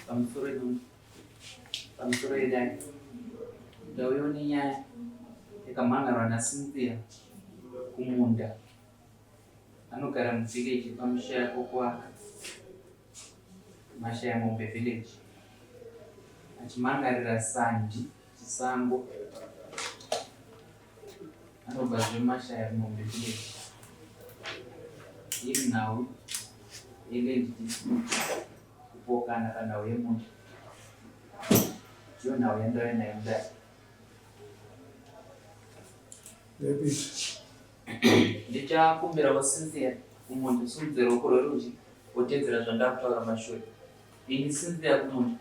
Pamusoro ino pamusoro yedai ndauyawo nenyaya yakamhan'arwa naCynthia kumunda anogara muvillage pamusha kokwaka Mashayamombe village achimangarira Sandi Chisango anobva zveMashayamombe village iri nhau yeland dispute kupokana panhau yemunda ndiyo nhau yandauya nayo mudare. Ndichakumbirawo Cynthia kumunda simudze ruoko rwerudyi wotedzera zvandakutaura mashure. Ini Cynthia kumunda.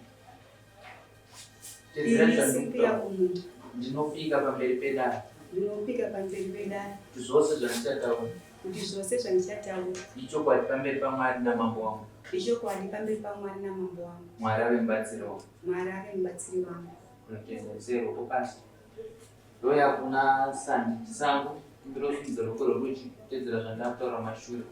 Tedzera Ini Cynthia zvandikutaura. kumunda. Ndinopika pamberi pedare. Ndinopika pamberi pedare. Kuti zvose zvandichataura. Kuti zvose zvandichataura. Ichokwadi pamberi paMwari namambo wangu. Ichokwadi pamberi paMwari namambo wangu. Mwari ave mubatsiri wangu. Mwari ave mubatsiri wangu. Ndinotenda isai ruoko pasi. Ndoya kuna Sandi Chisango kumbira usumudze ruoko rwerudyi kutedzera zvandakutaura mashure.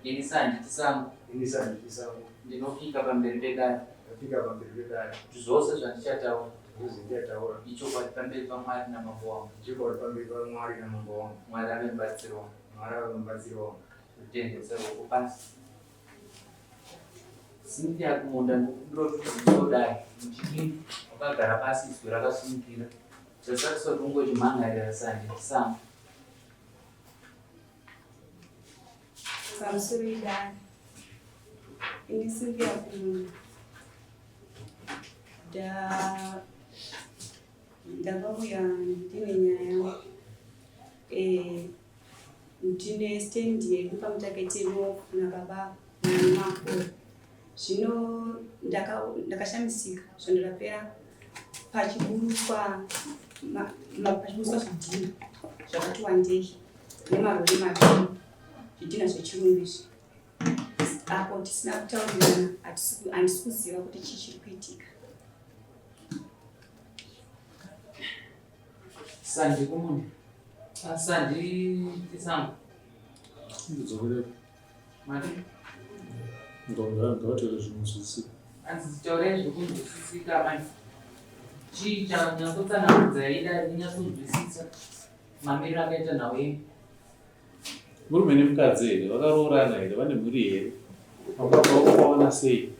Ini Sandi Chisango. Ini Sandi Chisango. Ndinopika pamberi pedare. Ndinopika pamberi pedare. Kuti zvose zvandichataura. Zvose zvandichataura. Ichokwadi pamberi paMwari namambo wangu. Ichokwadi pamberi paMwari namambo wangu. Mwari ave mubatsiri wangu. Mwari ave mubatsiri wangu. Ndotendesa ruoko pasi. Cynthia kumunda ndokumbira kuti uzodai muchidini wakagara pasi izwi rakasimukira. Chasarisa kuti ungochimhangarira sande chisango. Pamusoro idare. Ini Cynthia kumunda. Da ndakauya ndine nyaya eh, ndine stand yedu paMutake Teno nababa namakuru. Zvino ndakashamisika svondo rapera pachiburuswa pachiburuswa zvidhina zvakati wandei nemarori maviri zvidhina zvechirungu izvi apo tisina kutaurirana handisi kuziva kuti chii chiri kuitika. Sandi kumunhu. Sandi tisango. Mati? Ngavataure zvinonzwisisika. Hanzi taurai zvekunzwisisika manje. Chii chanyatsotsanangudza ida ndinyatsonzwisisa mamiriro akaita nhau yenyu. Murume nemukadzi here vakaroorana here vane mhuri here? Pamba pavo pawana sei?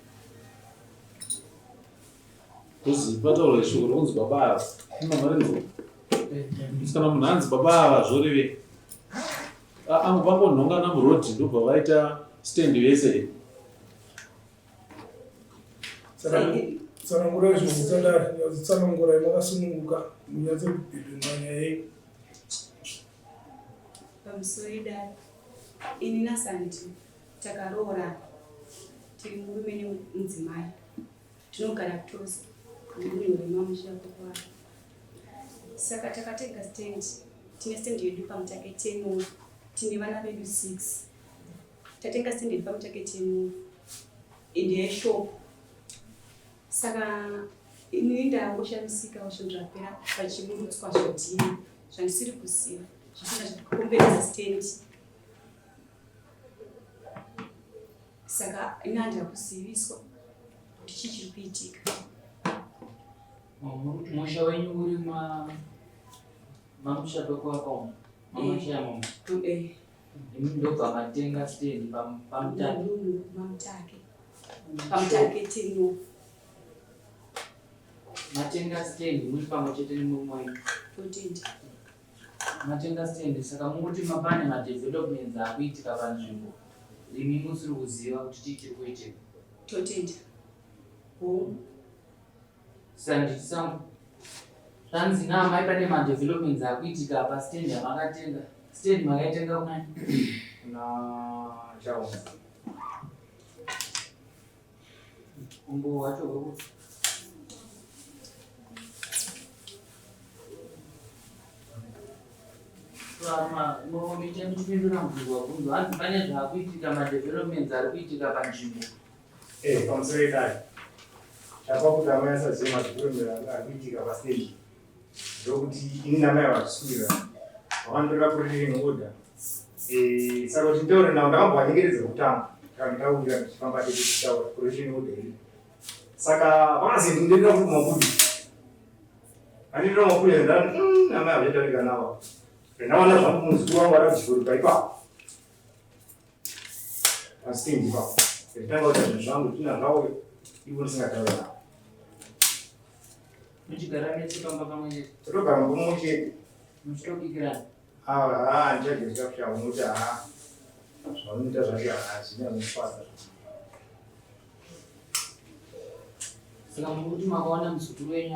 Kuzi pataurwa shoko rokunzi baba ava. Ina marinzwa. Kana munhu anzi baba ava zvorevei? Angu vangonhongana muroad ndobva vaita stand vese. Tsanangurai zvimutandari, nyatsotsanangurai makasununguka, munyatse kupindura nyaya yenyu. Pamusoro idare, ini naSandy takaroorana tiri murume nemudzimai. Tinogara tose mudunhu remamusha Kukwara. Saka takatenga stand, tine stand yedu paMutake Tenor, tine vana vedu 6. Tatenga stand yedu paMutake Tenor ende yeshop. Saka ini ndangoshamisika svondo rapera pachiburutswa zvidhina zvandisiri kuziva zvisina zvikukomberedza stand. Saka ini handina kuziviswa kuti chii chiri kuitika. Musha wenyu uri mamusha pekuaka umu mamusha imomo eh. Imi ndobva matenga stand paMutake. MaMutake. PaMutake tino. Matenga stand muri pamwe chete nemurume wenyu. Totenda. Matenga stand saka mukuti mapane madevelopments akuitika panzvimbo imi musiri kuziva kuti chii chiri kuitika. Totenda. Hongu. Sandisangu. Zvanzi naamai pane madevelopments akuitika pa stand yamakatenga. Stand makaitenga kunani? Kuna Chaunza. Umbo wacho huri kupi? Muchipindura mubvunzo wabvunzwa hanzi pane zvaakuitika madevelopments ari kuitika panzvimbo. Eh, pamusoro idai. Chapa kuti amai asazive madevelopments ari kuitika pastage. Ndokuti ini namai vazviswira. Vakanditorera protection order. Eh, saka kuti nditaure navo ndakambovanyengeredza kutanga. Kana ndawira ndichifamba tese tichitaura protection order iri. Saka vakazindindirira kuti mabudu. Andindira mabudu ndani amai avachatarika navo. Ndaona zvangu muzukuru wangu ari kuchikoro ipapo. Pasitendi ipapo. Nditanga kuita zvinhu zvangu tina zvavo ivo ndisingatauri navo. Muchigara mese pamba pamwe chete? Totogara mumwe chete. Muchitobikirana? Ah, ah, ndichadya chikafu chavo nokuti haa zvavanoita zvacho hazvina zvinofadza. Saka muri kuti makaona muzukuru wenyu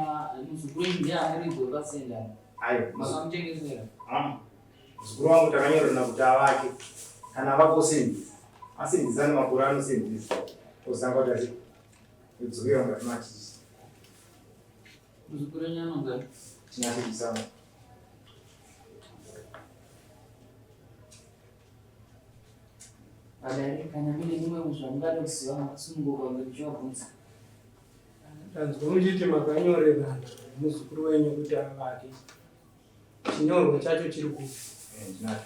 muzukuru wenyu ndiye amuridzi wepasenda? Ayo. Makamutengesera? Ah. Muzukuru wangu takanyorerana kuti avake kana avakosendisa asendisa nemakore anosendisa ozanga kuti ati kudzokera mukati matisi. Muzukuru wenyu anonzani? Tinashe Chisamba. Vadare kana mune mimwe zvamungada kuziva makasununguka kunge muchivabvunza. Ndanzwa muchiti makanyorerana nemuzukuru wenyu kuti avake. Chinyorwa chacho chiri kupi? Eh, ndinacho.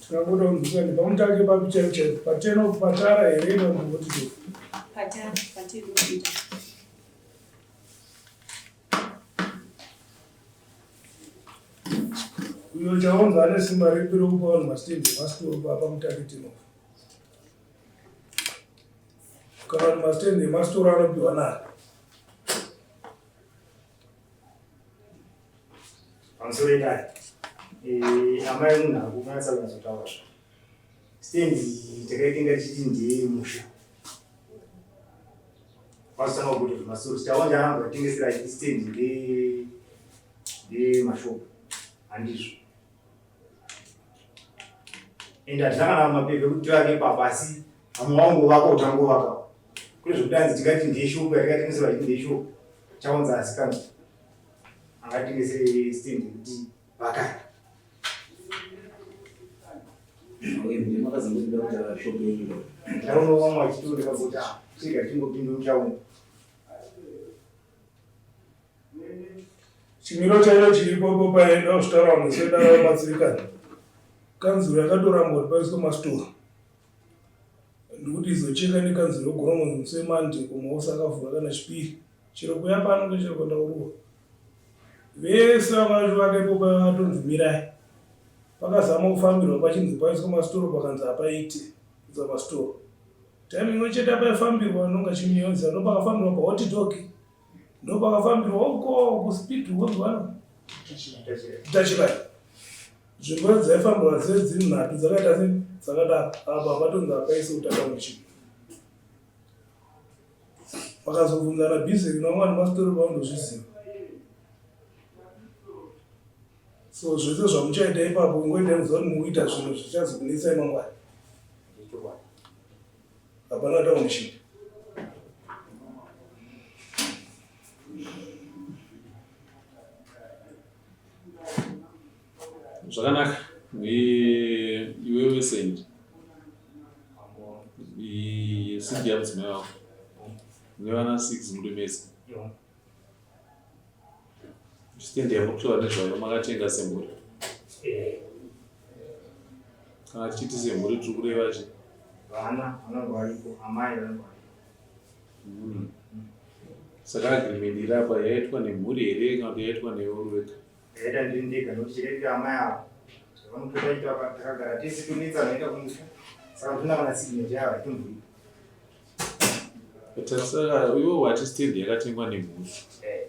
Tingangoda kunzwisisa kuti pamutange papi chaipo chaipo pateno patara here kana kuti to Patara, patiri kuita. Uyo chaunza ane simba ripi rokupa vanhu masitendi emasitoro papamutange tenofa kana kuti masitendi emasitoro anopiwa nani? Pamusoro idai. Eh, amai munhu akunyatsa kunyatsotaura. Stand takaitenga tichiti ndeye musha. Vazotanga kuita zvemasoro. Tawanja angu atengesera achiti stand ndeye ndeye handizvo. Ende hatina kana mapepa ekuti tivake ipapo asi vamwe vangovaka utangovaka. Kune zvekuti hanzi tingati ndeye shopu yatikatengesera vachiti ndeye shopu. Chaunza asikana angatengesere stand yekuti vakai. Ndaona vamwe vachitooneka kuti ah, chega chingopinda muchaunga. Chimiro chaicho chiripo paenda kuzvitaura vanhu vese dai vabatsirikana. Kanzuro yakatoramba kuti paiswe masitoro. Ndikuti izocheka nekanzuro yogona kunzi musi weMonday kumaosi akavhura kana Chipiri. Chero kuya pano nechero kuenda kuruwa. Vese vanga vachivaka ipopo vakatonzi mirai. Pakazama kufambirwa pachinzi paiswe masitoro pakanzi hapaite kuisa masitoro. Time imwe chete paifambirwa nonga chimiyonza ndopakafambirwa pahot dog. Ndopakafambirwa uko kuspeed wonzwano. Tachibaya. Nzvimbo dzaifambirwa dzese dziri nhatu dzakaita se dzakadaro apa hapatonzi hapaisi kutanga muchini. Vakazobvunzana busy nevamwe vanhu masitori vaundozviziva. So zvese zvamuchaita ipapo ingoitai muziva kuti mukuita zvinhu zvichazokunetsai mangwana. Hapana township. Zvakanaka. Iwewe Sandy. Cindy yamudzimai wako. Nevana 6 muri mese. Stand yamuri nezvayo makatenga semhuri. Kana tichiti semhuri tiri kureva chi? Vana vanenge varipo, amai vanenge varipo. Mm. Saka agreement iri apa yaitwa nemhuri here kana kuti yaitwa newe uri wega? Yaita ndiri ndega nokuti chakaitira amai ava zvavanopota ita takagara tese tonetsa vanoenda kumusha saka ndina kana signature yavo haitomboipa. Saka iwe wati stand yakatengwa nemhuri eh,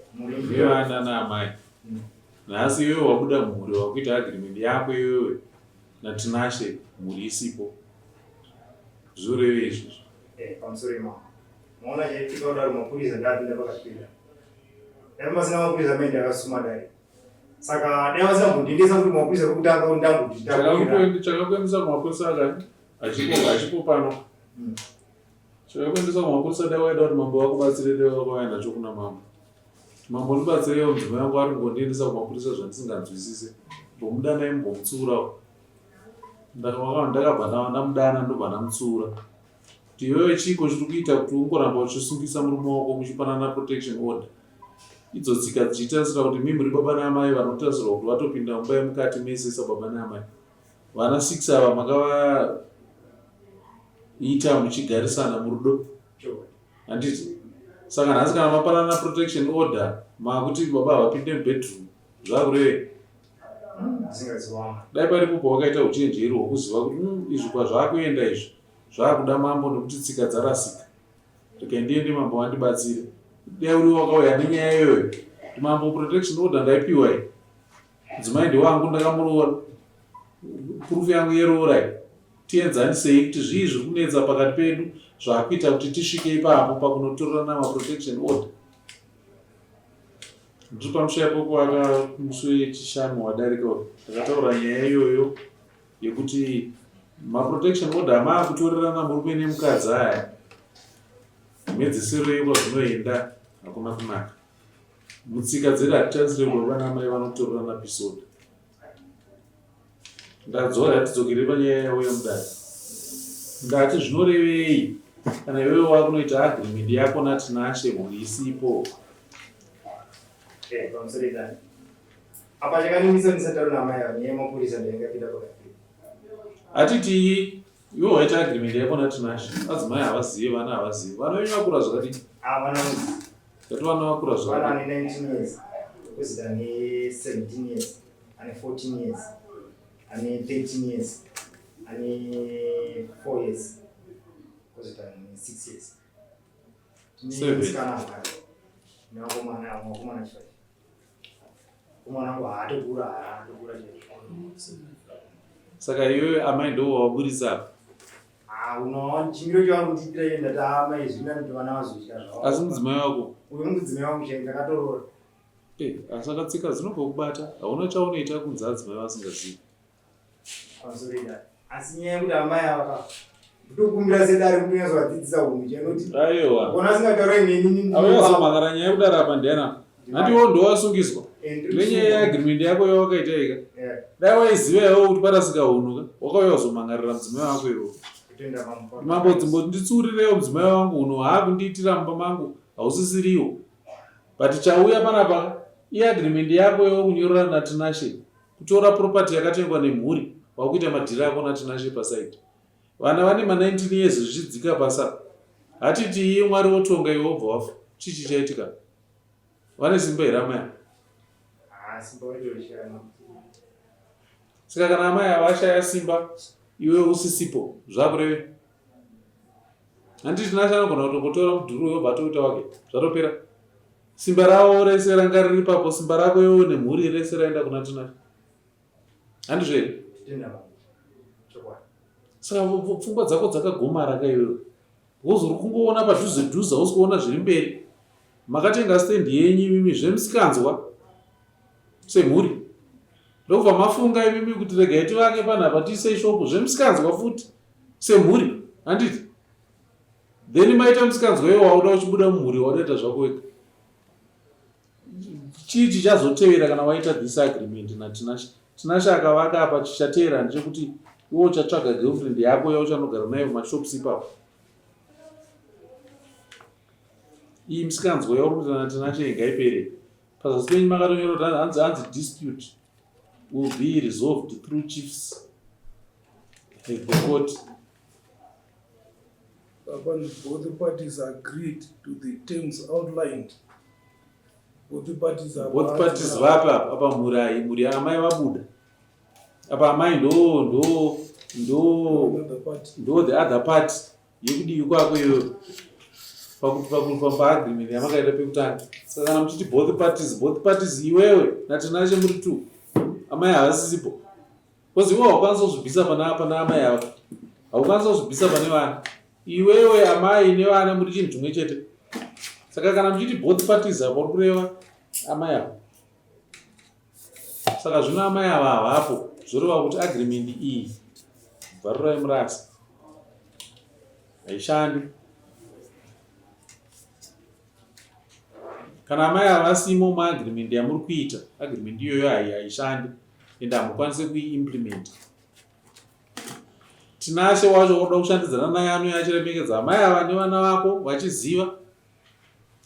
nevana naamai mm. nhasi iwewe wabuda mhuri wakuita agreement yako iwewe naTinashe mhuri isipo zvorevei izvozvo? Eh, pamusoro imamo maona chaitika kudaro mapurisa ndapinda pakati pedare dai pasina mapurisa mai ndakasuma dare saka dai vasina kumbondendesa kuti mapurisa kutanga ndambuti chakakuendesa kumapurisa akani achipo achipo pano hmm. Chakakuendesa kumapurisa dai waida kuti mambo vakubatsire dai vakauya nacho kuna mambo. Mambo ndibatsireiwo mudzimai wangu ari kungondiendesa kumapurisa zvandisinganzwisise. Mbomudanai mumbomutsiurawo. Ndakabva ndamudana ndobva ndamutsiura. Kuti iwewe chiiko chiri kuita kuti ungoramba uchisungisa murume wako muchipanana protection order. Idzo tsika dzichitarisira kuti mimi muri baba naamai vanotarisirwa kuti vatopinda mumba yemukati mese sababa naamai. Vana 6 ava makavaita muchigarisana murudo. Handiti? Saka nhasi kana mapanana protection order makuti baba havapinde mubedroom zvakurevei? Dai paripo pawakaita uchenjeri hwokuziva kuti izvi kwazvakuenda izvi zvakuda mambo nekuti tsika dzarasika. Regai ndiende mambo vandibatsire. Dai uri wakauya nenyaya iyoyo kuti mambo protection order ndaipiwa iyi. Mudzimai ndewangu ndakamuroora. Proof yangu yeroora iyi. Tienzanisei kuti zvii zviri kunetsa pakati pedu zvakuita kuti tisvike ipapo pakunotorerana maprotection order. Ndiri pamusha pokuvaka musi wechishanu wadarika uyu ndakataura nyaya iyoyo yekuti maprotection order amaakutorerana murume nemukadzi aya mhedzisiro yekwazvinoenda hakuna kunaka. Mutsika dzedu hatitarisire kuva vana amai vanotorerana peace order. Ndadzora tidzokere panyaya yauya mudare. Ndati zvinorevei kana iwewe wakunoita agreement yako naTinashe mhuri isipo? Eh, pamusoro idani. Apa chakanimisa ndisataura namai ava nyaya yemapurisa ndaingapinda pakati. Hatiti iwe waita agreement yako naTinashe. Adzimai havazive, vana havazive. Vana venyu vakura zvakadii? Ah, vana vanoziva. Ndati vana vakura Vana zvakadii? ane 19 years, kuzita ane 17 years, ane 14 years, ane 13 years, ane 4 years, kuzita ane 6 years. Tine Seven. musikana akati nevakomana vamwe vakomana chivachi. Vakomana wangu haatokura, haatokura chaizvo. Saka iwewe amai ndiwo wawaburitsa apa. Ah, unoona chimiro chavari kundiitira iye ndati ah mai zvina kuti vana vazotya zvavo. Asi mudzimai wako Uyu mudzimai wangu chaiye ndakatoroora. Eh, asi akatsika dzinobva kubata hauna chaunoita kunze adzimai vasingazivi. Pamusoro idare. Asi nyaya yekuti amai ava ka ndokumbira sedare kuti unyatsovadzidzisa hunhu chainoti Aiwa. kona asingataure neni nini Auya nyaya yekudare apa ndiana. Handiwo ndowasungizwa. Eh, ndiri Nenyaya kusungwa. yeagreement yako yawakaita ika. Eh, Dai waiziva iwewe kuti parasika hunhu ka wakauya kuzomhangarira mudzimai wako iwewe. kutenda mambo. Mambo dzimbo nditsiurirewo mudzimai wangu hunhu haakundiitira mumba mangu hausisiriwo. But chauya panapa iagreement yako iwewe kunyorerana naTinashe kutora property yakatengwa nemhuri wakuita madhiri ako naTinashe paside. Vana vane ma 19 years zvichidzika pasi apa. Hatiti iye Mwari wotonga iwe wobva wafa. Chii chichaitika? Vane simba here amai ava? Ah, simba waitoshaya. Saka kana amai ava vashaya simba iwe usisipo zvakureve? Handiti Tinashe anogona kutongotora mudhuri uyo obva atouita wake zvatopera. Simba ravo rese ranga riri ipapo, simba rako iwewe nemhuri rese raenda kuna Tinashe. Handizvo here? Titenda mambo. Chokwadi. Saka pfungwa dzako dzakagomara ka iwewe. Because uri kungoona padhuze dhuze hausi kuona zviri mberi. Makatenga stand yenyu imimi zvemusikanzwa semhuri. Ndokubva mafunga imimi kuti regai tivake panapa tiise shop zvemusikanzwa futi semhuri. Handiti? Then maita musikanzwa iwe wauda uchibuda mumhuri wauda ita zvako wega. Chii chichazotevera kana waita this agreement naTinashe? Tinashe akavaka apa chichateera ndechekuti iwe uchatsvaga girlfriend yako yauchanogara nayo mumashops ipapo. Iyi misikanzwa yauri kuita naTinashe ngaipere. Pazasi penyu makatonyora kuti hanzi hanzi dispute will be resolved through chiefs at the court. Upon both parties agreed to the terms outlined. Both parties are Both parties vapi apa? Apa mhuri ayi mhuri yaamai vabuda. Apa amai ndo ndo ndo Another party. ndo the other part yekudivi kwako iyoyo pakuti pakufa paagreement yamakaita pekutanga. Saka kana muchiti both parties, both parties iwewe naTinashe muri two. Amai havasisipo. Because iwe haukwanisa kuzvibvisa pana pana amai ava. Haukwanisa kuzvibvisa pane vana. Iwewe amai nevana muri chinhu chimwe chete. Saka kana muchiti both parties apa uri kureva amai ava. Saka zvino amai ava havapo zvoreva kuti agreement iyi bvarurai murasa. Haishandi. Kana amai ava vasimo muagreement yamuri kuita, agreement iyoyo haishandi ende hamukwanise kuiimplementa. Tinashe wacho woda kushandidzana naye anouya achiremekedza amai ava nevana vako vachiziva.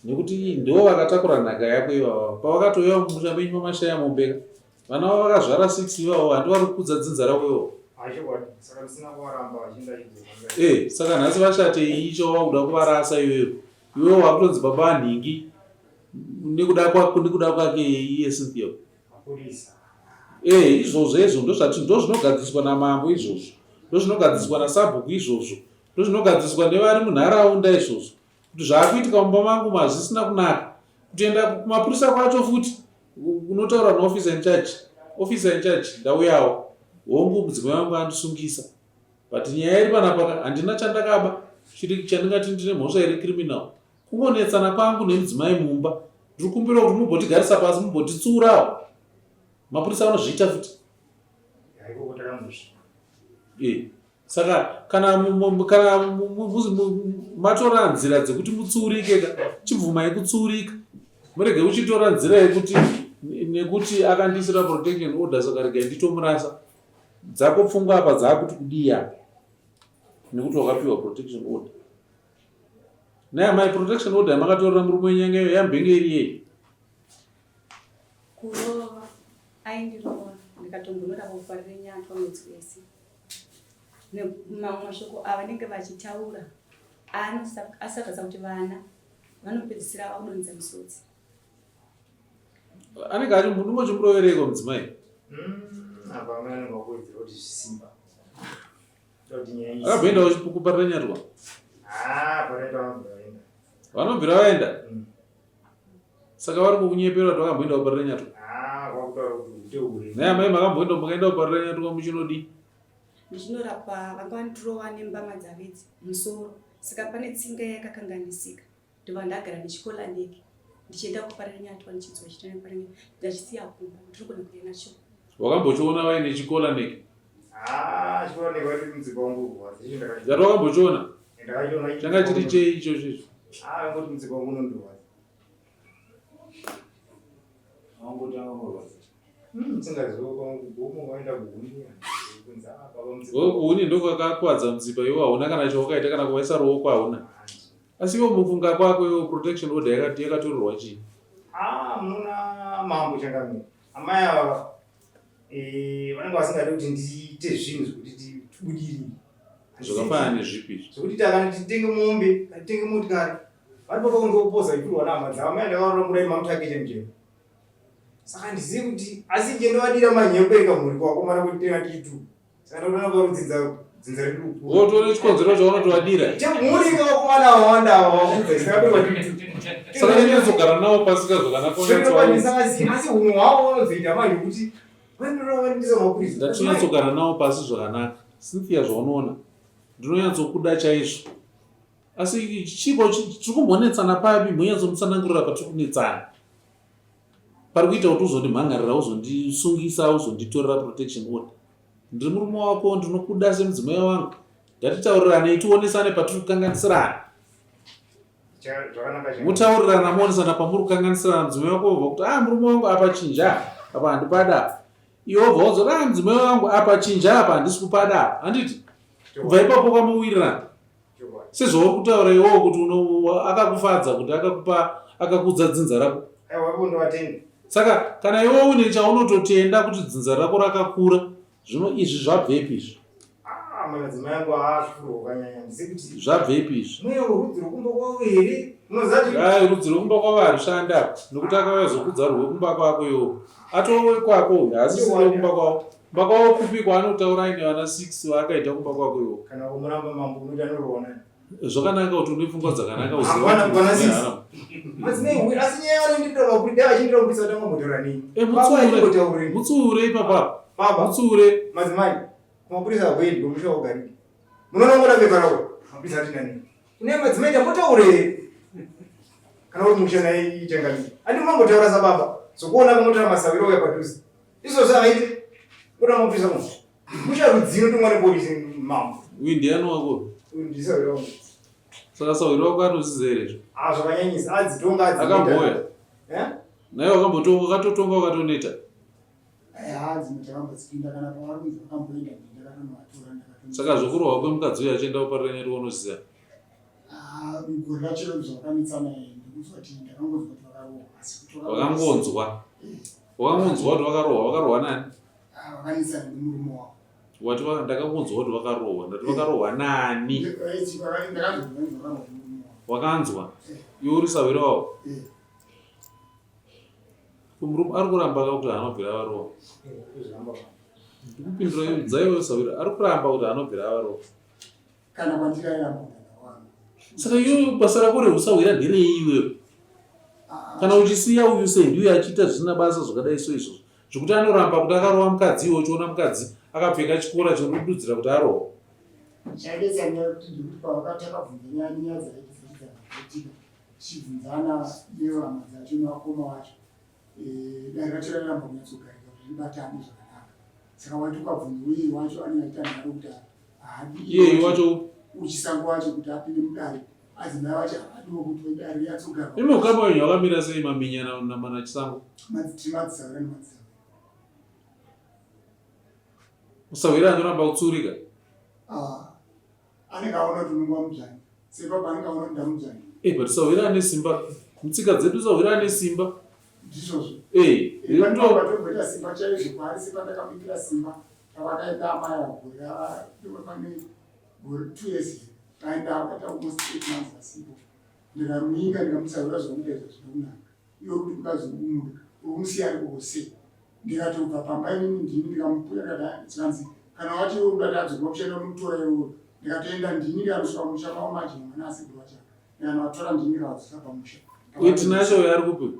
Nekuti ndivo vakatakura nhaka yako ivava. Pavakatouya mumusha menyu mamashaya mombe ka. Vana vavo vakazvara 6 ivavo handi vari kukudza dzinza rako ivo. Eh, saka nhasi vashate icho wakuda kuvarasa iwewe. Iwewe wakutonzi baba vanhingi nekuda kwako nekuda kwake iye Cynthia. Eh, izvozvo izvo ndozvati ndozvinogadziriswa namambo izvozvo. Ndozvinogadziriswa nasabhuku izvozvo. Ndozvinogadziriswa nevari munharaunda izvozvo. Kuti zvaakuitika mumba mangu mazvisina kunaka. Kutoenda kumapurisa kwacho futi unotaura naofficer in charge. Officer in charge ndauyawo. Hongu mudzimai wangu andisungisa. But nyaya iri panapa handina chandakaba chiri chandingati ndine mhosva iri criminal. Kungonetsana kwangu nemudzimai mumba. Ndiri kumbira kuti mumbotigarisa pasi mumbotitsuurawo. Mapurisa anozviita futi. Eh. Saka kana kana matora nzira dzekuti mutsuurike ka chibvumai kutsuurika. Murege kuchitora nzira yekuti nekuti akandiisira protection order saka regai nditomurasa. Dzako pfungwa apa dzakuti kudii apa nekuti wakapiwa protection order. Naye amai protection order yamakatorera murume wenyu yanga yambenge iri yei? Kurova aindirova ndikatombonorapa kufarira nyatwa mwedzi wese. Mamwe mashoko avanenge vachitaura anosakadza kuti vana vanopedzisira vakudonhedza misodzi. Anenge achi munongochimurovereiko mudzimai? Apa amai anenge akuwedzera kuti zvisimba. Akabvoenda kuparira nyatwa. Vanobvira vaenda. Saka vari kukunyepera kuti vakamboenda kuparira nyatwa. Naye amai makamboenda mukaenda kuparira nyatwa muchinodii? Ndichinorapwa vanga vandirova nembama dzavidzi musoro saka pane tsinga yakakanganisika. Ndobva ndagara ndichikola ndege ndichienda kuparira nyatwa ndichidzoka chichienda kuparira nyatwa ndachisiya kumba ndiri kugona kuenda nacho. Wakambochiona vaine chikola ndege? Ah, chikola ndege vaiti mudzimba wangu kurwadza. Icho ndakachiona. Zati wakambochiona? Ndakachiona. Changa chiri chei ichocho icho? Ah, ngoti mudzimba wangu unondirwadza. Wangotanga kurwadza. Kuhuni ndokwakakwadza mutsipa iwe hauna kana chawakaita kana kuvaisa ruoko hauna. Asi iwe mufunga kwako iwe protection order yakati yakatorerwa chii? Ah, munoona mambo changamire. Amai ava eh vanenge vasingadi kuti ndiite zvinhu zvekuti tibudirire. Zvakafanana nezvipi izvi? Zvekuti takana titenge mombe, titenge motikari. Vari baba kundopoza ipirwa nehama dzavo. Amai ndakaona murai mamutake chemchemo. Saka handizivi kuti asi nje ndovadira manyepo ekamhuri kuvakomana kuti tenga tiri tu. Saka ndotoona varudzidza dzinza redu kukura. Wotore chikonzero chaunotovadira. Chemhuri vakomana vawanda ava vakubva saka tiri tu. Saka ndinozogara navo pasi ka zvakanaka unyatsova. Asi asi hunhu hwavo vanozoita manje kuti vanorova vanondisa mapurisa. Ndatinyatsogara navo pasi zvakanaka. Cynthia zvaunoona ndinonyatsokuda chaizvo. Asi chiko tiri kumbonetsana papi monyatsomutsanangurira patiri kunetsana. Pari kuita kuti uzondimhan'arira uzondisungisa uzonditorera protection order. Ndiri murume wako ndinokuda semudzimai wangu. Ngatitauriranei tionesane patiri kukanganisirana. Mutaurirana moonesana pamuri kukanganisirana mudzimai wako obva kuti ah murume wangu apa chinja apa handipada. Iwe wobva wozoti ah mudzimai wangu apa chinja apa handisi kupada apa. Handiti? Kubva ipapo kwamuwirirana. Sezvauri kutaura iwewo kuti akakufadza kuti akakupa akakudza dzinza rako. Saka kana iwe une chaunototenda kuti dzinza rako rakakura, zvino izvi zvabvepi izvi? Ah, madzimai angu aafurwa kanyanya ndizi kuti zvabvepi izvi? Mweya werudzi rwekumba kwavo here? Unoziva kuti Hai, rudzi rwekumba kwavo harushandi apa nokuti akauya zokudza rwekumba kwako iwo atove kwako uyu haasisiri wekumba kwavo. Kumba kwavo kupi kwaanotaura aine vana 6 vaakaita kumba kwako iwo? Kana kumuramba mambo unoita noroona. Zvakanaka kuti une pfungwa dzakanaka uziva Hapana kuti kwana mudzimai sisi. haana. Madzimai huye asi nyaya vanondidira makuri dai vachindira kupisa kuti angambotaura neni. Eh, Baba mutsiure. achimbotaurei. Mutsiure ipapa. Baba. Mutsiure. Madzimai kumapurisa hakuendi kumusha kugariki. Munoona ngoda pepa rako. Mapurisa atina neni. Kune madzimai tambotaure. Kana uri musha naye ichangamire. Andi mambotaura sababa. Zokuona kumotaura masawiro uya padhuze. Izvozvo havaite. Kuda mapurisa kuno. Musha rudzii unotumwa nepolisi mambo. Uyu ndiani wako? Uyu ndisawiro wangu. Saka sawiro wako anozviziva here izvo? Ah zvakanyanyisa. Adzitonga adziita. Akamboya. Eh? Naye wakambotonga ukatotonga ukatoneta. Haa dzimwe takambodzinda kana pavari kunzi vakamboenda ndakatonovatora ndakato. Saka zvekurohwa kwemukadzi uyu achienda kuparira nyati unoziva? Ah mugore racho zvavakanetsana ende. Wakangonzwa. Wakangonzwa kuti vakarohwa, vakarohwa nani? Ah, vakanetsana nemurume wavo. Wati ndakangonzwa kuti vakarohwa, ndati vakarohwa nani? Wakanzwa. Iwe uri sahwira wavo? Murume ari kuramba ka kuti haana kubvira avarohwa. Ndikupindura dzaiwe sahwira ari kuramba kuti haana kubvira avarohwa. Kana kwandiri airamba mwana wangu. Saka iwe basa rako rehusahwira nderei iwewe? Ah. Kana uchisiya uyu sendiuyu achiita zvisina basa zvakadai so izvozvo zvekuti anoramba kuti akarova mukadzi iwe uchiona mukadzi akapfeka chikora chinodududzira kuti arohwa. Chaidetsa nyaya yekuti ndikuti pavakati takabvunza nyaya nenyaya dzaitika tichibvunzana nehama dzacho nevakoma vacho eh, dare racho rairamba kunyatsogarika kuti ribatane zvakanaka saka waiti ukabvunza uye wacho anenge achiita nharo kuti haadi Iyeyu wacho uchisango wacho kuti apinde mudare adzimai vacho havadiwo kuti dare rinyatsogarwa imi ukama wenyu wakamira sei maminya nachisango? Madzisahwira nemadzisahwira Musahwira anoramba kutsurika. Ah, anenge aona kuti unenge wamudzvanya sepapa anenge aona kuti ndamudzvanya Eh, but sahwira ane simba. Mutsika dzedu sahwira ane simba. Ndizvozvo. Eh, ndo simba chaizvo kwaari simba ndakamuitira simba pavakaenda amai ava gore pane gore 2 years vaenda vakaita almost 8 months vasipo ndikamuinga ndikamusahwira zvamuita izvo zvina kunaka iwe kuti mukadzi uri kumuda uri kumusiya ari kose ndikatobva pamba inini ndini ndikamupuya kati zvikanzi kana wati iwe uda tadzoka kushanda unomutora iwewe ndikatoenda ndini ndikanosvika mumusha mavo manje mwana asekuru vacho ndikanovatora ndini ndikavadzosa pamusha. Uyu Tinashe uyo ari kupi?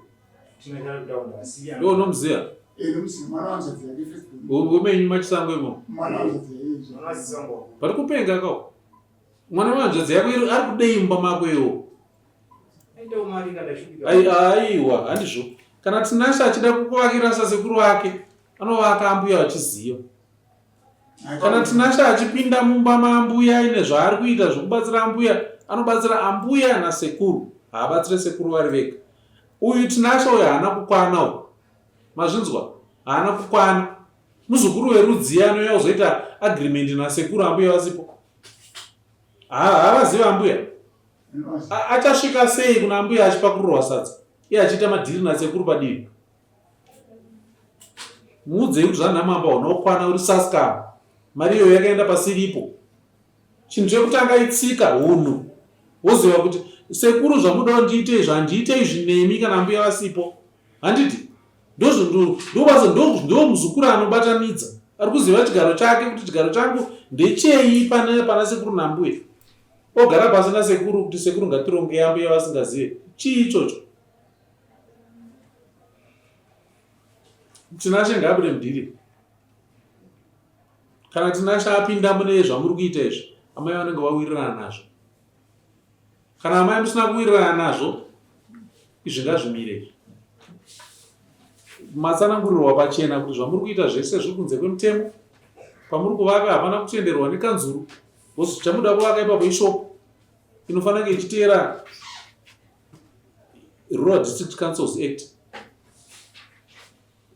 Iwe unomuziva? Eh, ndomuziva mwana wanzvadzi yake first born. Womenyu machisango imomo? Mwana wanzvadzi yake. Pari kupenga kawo. Mwana wehanzvadzi yako ari kudei mumba mako iwo? Aiwa, handizvo. Kana Tinashe achida kukuvakira sasekuru vake, anovaka ambuya vachiziva. Kana Tinashe achipinda mumba maambuya aine zvaari kuita zvekubatsira ambuya, anobatsira ambuya nasekuru, haabatsire sekuru vari vega. Uyu Tinashe uyu haana kukwana uyu. Mazvinzwa? Haana kukwana. Muzukuru werudzii anouya kuzoita agreement nasekuru ambuya vasipo? Havazivi ambuya. Achasvika sei kuna ambuya achipakurirwa sadza iye achiita madhiri nasekuru padivi? Muudzei kuti zvanhamamba unokwana uri saskam. Mari iyoyo yakaenda pasiripo. Chinhu chekutanga itsika, hunhu. Woziva kuti sekuru zvamudawo ndiite izvi handiite izvi nemi kana ambuya vasipo. Handiti? Ndobasa ndo muzukuru anobatanidza. Ari kuziva chigaro chake kuti chigaro changu ndechei pana pana sekuru nambuya. Ogara pasi nasekuru kuti sekuru ngatironge ambuya vasingazive. Chii ichocho? Tinashe ngaabude mudhiri. Kana Tinashe apinda mune zvamuri kuita izvi, amai vanenge vawirirana nazvo. Kana amai musina kuwirirana nazvo, izvi ngazvimire izvi. Matsanangurirwa pachena kuti zvamuri kuita zvese zviri kunze kwemutemo. Pamuri kuvaka hapana kutenderwa nekanzuru. Because chamuda kuvaka ipapo ishopu inofanira kunge ichiteera Rural District Councils Act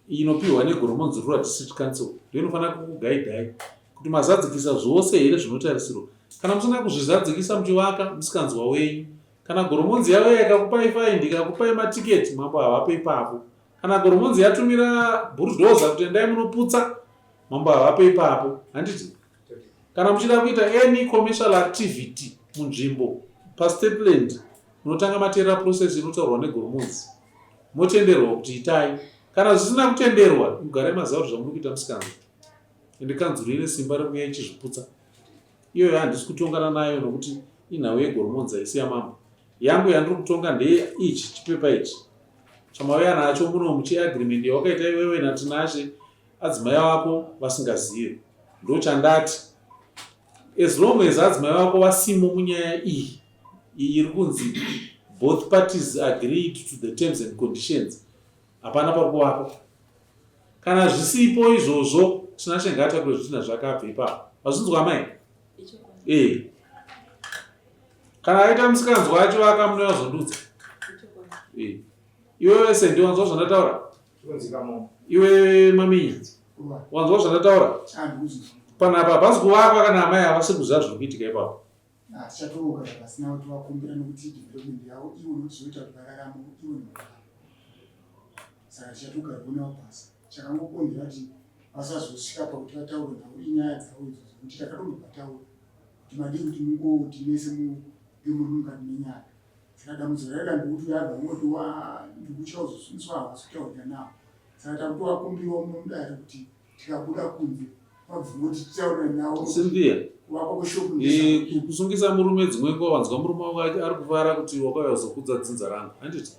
inopiwa neGoromonzi Rural District Council ndiyo inofanira kukugaidhai kuti mazadzikisa zvose here zvinotarisirwa. Kana musina kuzvizadzikisa muchivaka musikanzwa wenyu. Kana Goromonzi yauya ikakupai faindi ikakupai matiketi mambo havapo ipapo. Kana Goromonzi yatumira bulldozer kuti endai munoputsa mambo havapo ipapo. Handiti? Kana muchida kuita any commercial activity munzvimbo pastateland munotanga mateerera process inotaurwa negoromonzi motenderwa kuti itai. Kana zvisina kutenderwa mugarai maziva kuti zvamuri kuita musikana ende kanzuru ine simba rekuuya ichizviputsa. Iyoyo handisi kutongana nayo nokuti inhau yegoromonzi haisi yamambo. Yangu yandiri kutonga ndeye ichi chipepa ichi chamauya nacho muno muchiagreement yawakaita iwewe naTinashe adzimai vako vasingazive. Ndochandati as long as adzimai vako vasimo munyaya iyi iyi iri kunzi both parties agreed to the terms and conditions hapana pari kuvakwa. Kana zvisipo izvozvo Tinashe ngaatakure zvitinha zvake abve ipapo. Mazvinzwa amai? Eh. Kana aita musikanzwa achivaka munozondudza. Eh. Iwewe Sandy wanzwa zvandataura? Iwe Maminya wanzwa zvandataura? Panapa hapasi kuvakwa kana amai havasi kuziva zviri kuitika ipapo. Hatichatogara pasina kuti vakumbira nokuti development yavo ivo nokuti zvinoita kuti vararame ivo nemhuri yavo. Saka tichatogara navo pasi. Chakangokonzera kuti vasazosvika pakuti vataure navo inyaya dzavo idzo dzekuti takatombovataura kuti madii kuti mungoti mese munge muri mukati menyaya. Saka dambudziko raida ndekuti uyo abva angoti ndikutya kuzosungiswa havasi kutaurika navo. Saka takutovakumbirawo muno mudare kuti tikabuda kunze vabvuma kuti titaurire navo Cynthia kuvakwa kweshopu eh, kusungisa murume dzimwe nguva wanzwa murume wako ari kufara kuti wakauya kuzokudza dzinza rangu handiti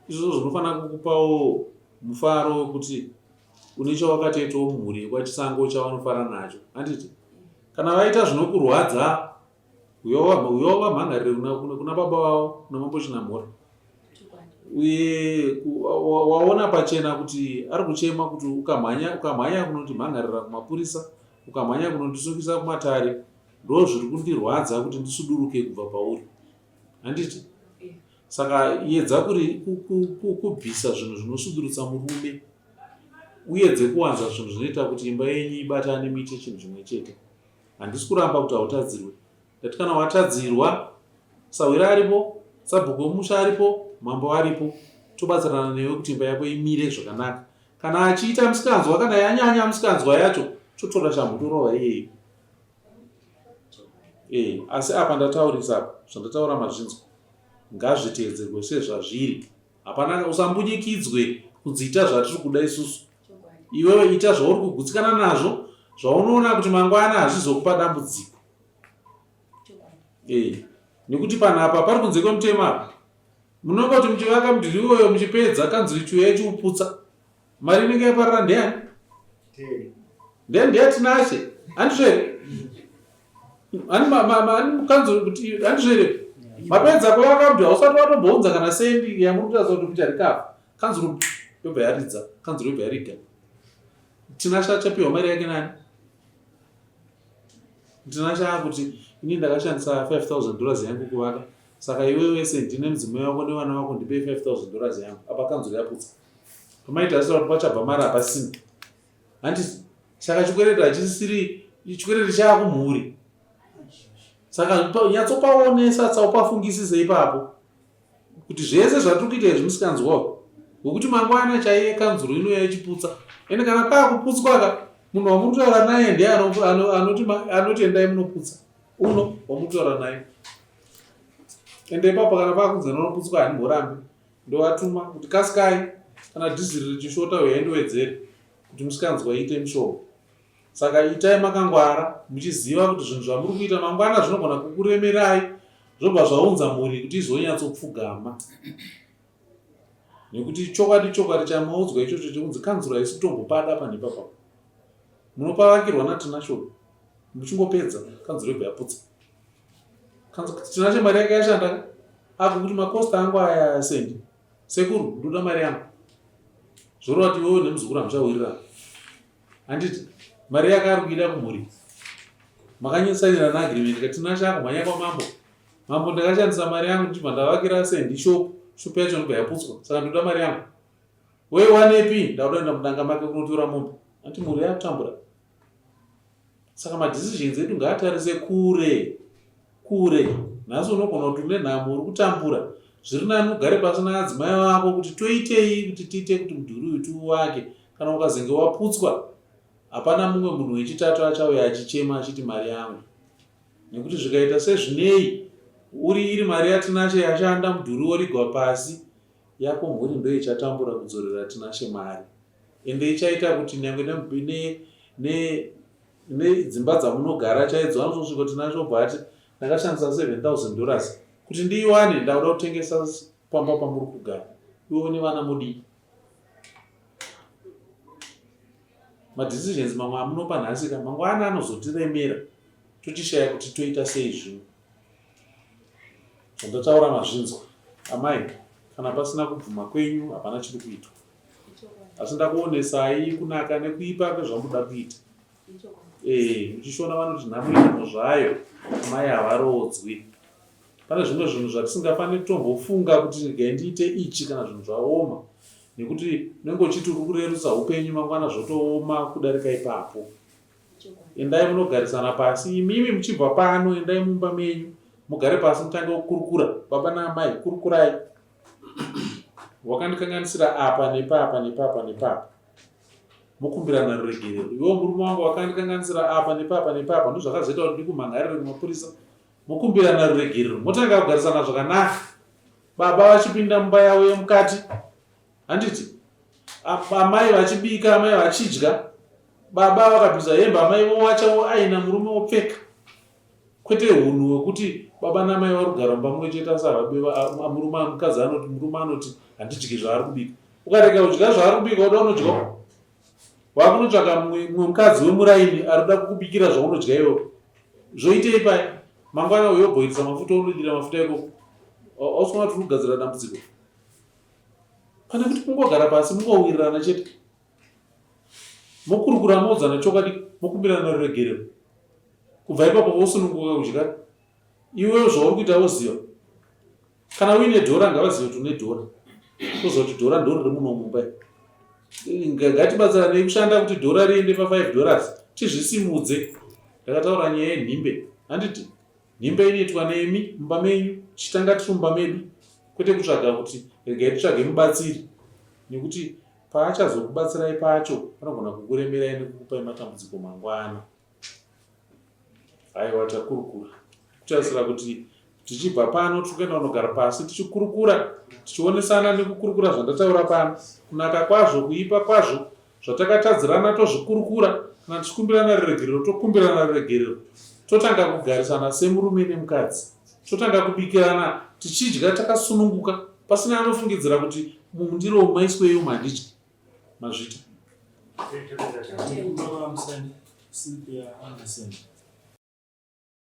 izvozvo zvinofanira kukupawo mufaro wekuti une chawakatoitawo mumhuri yekwachisango chavanofara nacho handiti kana vaita zvinokurwadza uyo wavamhangarire kuna baba vavo kuna mambo Chinamhora uye waona pachena kuti ari kuchema kuti ukamhanya ukamhanya kunondimhangarira kumapurisa ukamhanya kunondisungisa kumatare ndo zviri kundirwadza kuti ndisuduruke kubva pauri handiti saka yedza kubvisa zvinhu zvinosudurutsa murume uyedze kuwanza zvinhu zvinoita kuti imba yenyu ibatane muite chinhu chimwe chete Handisi kuramba kuti hautadzirwe. Ndati kana watadzirwa, sahwira aripo, sabhuku wemusha aripo, mambo aripo, tobatsirana newe kuti imba yako imire zvakanaka. Kana achiita misikanzwa, kana yanyanya misikanzwa yacho, totora shamhu torova iyeyo. Eh, asi apa ndataurisa apa, zvandataura mazvinzwa. Ngazviteedzerwe sezvazviri. Hapana usambunyikidzwe kunzi ita zvatiri kuda isusu. Iwewe ita zvauri kugutsikana nazvo zvaunoona kuti mangwana hazvizokupa dambudziko. Eh, nekuti panapa pari kunze kwemutemo apa. Munongoti muchivaka mudhuri iwoyo muchipedza kanzuru ichiuya ichiuputsa. Mari inenge yaparara ndeyani? Ndeyani ndeyaTinashe. Handizvo here? Ani kanzuru kuti handizvo here? Mapedza kuvaka mudhuri hausati watombounza kana sendi yamuri kutaridza kuti mucharikava. Kanzuru yobva yaridza, kanzuru yobva yariga. Tinashe achapiwa mari yake nani? Tinashe akuti ini ndakashandisa 5000 dollars yangu kuvaka saka iwe wese ndine mudzimai wako nevana vako ndipei 5000 dollars yangu apa kanzuru yaputsa pamaita kuti pachabva mari hapasina handiti saka chikwereti hachisiri chikwereti chaakumhuri saka nyatsopaonesa tsaupafungisise ipapo kuti zvese zvatiri kuita izvi musikanzwawo wekuti mangwana chaiye kanzuro inouya ichiputsa ende kana paakuputswa ka munhu wamuri kutaura naye ndiye anoti endai munoputsa uno wamuri kutaura naye ende ipapo kana paakunzi anoputswa handimborambi ndovatuma kuti kasikai kana dhiziri richishota uyai ndiwedzere kuti musikanzwa iite mishoma Saka itai makangwara muchiziva kuti zvinhu zvamuri kuita mangwana zvinogona kukuremerai zvobva zvaunza mhuri kuti izonyatsopfugama. Nekuti chokwadi chokwadi chamaudzwa ichocho chekunzi kanzuro haisi kutombopada panhu ipapa. Munopavakirwa naTinashe muchingopedza kanzuro yobva yaputsa. Tinashe mari yake yashanda akuti makosta angu aya sendi sekuru ndoda mari yangu zvoreva kuti iwewe nemuzukuru hamuchawirirana Handiti mari yake ari kuida kumhuri. Makanyosainirana agreement ka Tinashe akumhanya kwamambo. Mambo ndakashandisa mari yangu ndichibva ndavakira sendi shop. Shop yacho ndobva yaputswa. Saka ndoda mari yangu. Wewe wanepi? Ndakuda kuenda mudanga make kunotora mombe. Hanti mhuri yakutambura. Saka madecisions edu ngaatarise kure. Kure. Nhasi unogona kuti une nhamo uri kutambura. Zviri nani ugare pasi naadzimai vako kuti toitei kuti tiite kuti mudhuri uyu tiuvake. Kana ukazenge waputswa hapana mumwe munhu wechitatu achauya achichema achiti mari yangu. Nekuti zvikaita sezvinei uri iri mari yaTinashe yashanda mudhuri worigwa pasi yako mhuri ndoichatambura kudzorera Tinashe mari. Ende ichaita kuti nyange ne, ne, nedzimba dzamunogara chaidzo anozosvika Tinashe obva ati ndakashandisa 7000 dollars kuti ndiiwane ndakuda kutengesa pamba pamuri kugara iwe nevana mudii madecisions mamwe amunopa nhasi ka mangwana anozotiremera tochishaya kuti toita sei zvino zvandataura mazvinzwa amai kana pasina kubvuma kwenyu hapana chiri kuitwa asi ndakuonesai kunaka nekuipa kwezvamunoda kuita ee muchishona vanoti nhamo inhamo zvayo amai havaroodzwi Pane zvimwe zvinhu zvatisingafaniri kutombofunga kuti regai ndiite ichi kana zvinhu zvaoma nekuti unenge uchiti uri kurerutsa upenyu mangwana zvotooma kudarika ipapo. Endai munogarisana pasi imimi muchibva pano endai mumba menyu. Mugare pasi mutange kukurukura, baba naamai, kurukurai. Wakandikanganisira apa nepapa nepapa nepapa. Mokumbirana ruregerero. Iwewo murume wangu wakandikanganisira apa nepapa nepapa, ndozvakazoita kuti ndikumhan'arire kumapurisa. Mokumbirana ruregerero, motanga kugarisana zvakanaka. Baba vachipinda mumba yavo yemukati, handiti? Amai vachibika, amai vachidya, baba vakabvisa hembe, amai vowacha voaina, murume wopfeka. Kwete hunhu hwekuti baba namai vari kugara mumba mumwe chete asi murume mukadzi anoti murume anoti handidyi zvaari kubika. Ukarega kudya zvaari kubika uda unodya wakunotsvaka mumwe mukadzi wemuraini ari kuda kukubikira zvaunodya iwewe. Zvoitei paye? Mangwana uyo obhoilisa mafuta unodira mafuta ikoko. Ausi kuona kuti uri kugadzira dambudziko. Pane kuti kungogara pasi mungowirirana chete. Mokurukura moudzana chokwadi mokumbirana ruregerero. Kubva ipapo vosununguka kudya. Iwe zvauri kuita woziva. Kana uine dhora ngavazive kuti une dhora. Toziva kuti dhora ndoriri muno mumba. Ngatibatsiranei kushanda kuti dhora riende pa 5 dollars tizvisimudze. Ndakataura nyaya yenhimbe. Handiti nhimbe inoitwa nemi mumba menyu tichitanga tiri mumba medu kwete kutsvaga kuti regai titsvage mubatsiri nekuti Paachazokubatsirai pacho panogona kukuremerai nekukupai matambudziko mangwana. Aiwa takurukura. Kutarisira kuti tichibva pano tiri kuenda kunogara pasi tichikurukura tichionesana nekukurukura zvandataura pano kunaka kwazvo kuipa kwazvo zvatakatadzirana tozvikurukura kana tichikumbirana ruregerero tokumbirana ruregerero totanga kugarisana semurume nemukadzi totanga kubikirana tichidya takasununguka pasina anofungidzira kuti mundiro umu maiswei umu handidyi mazvita. Cynthia Anderson.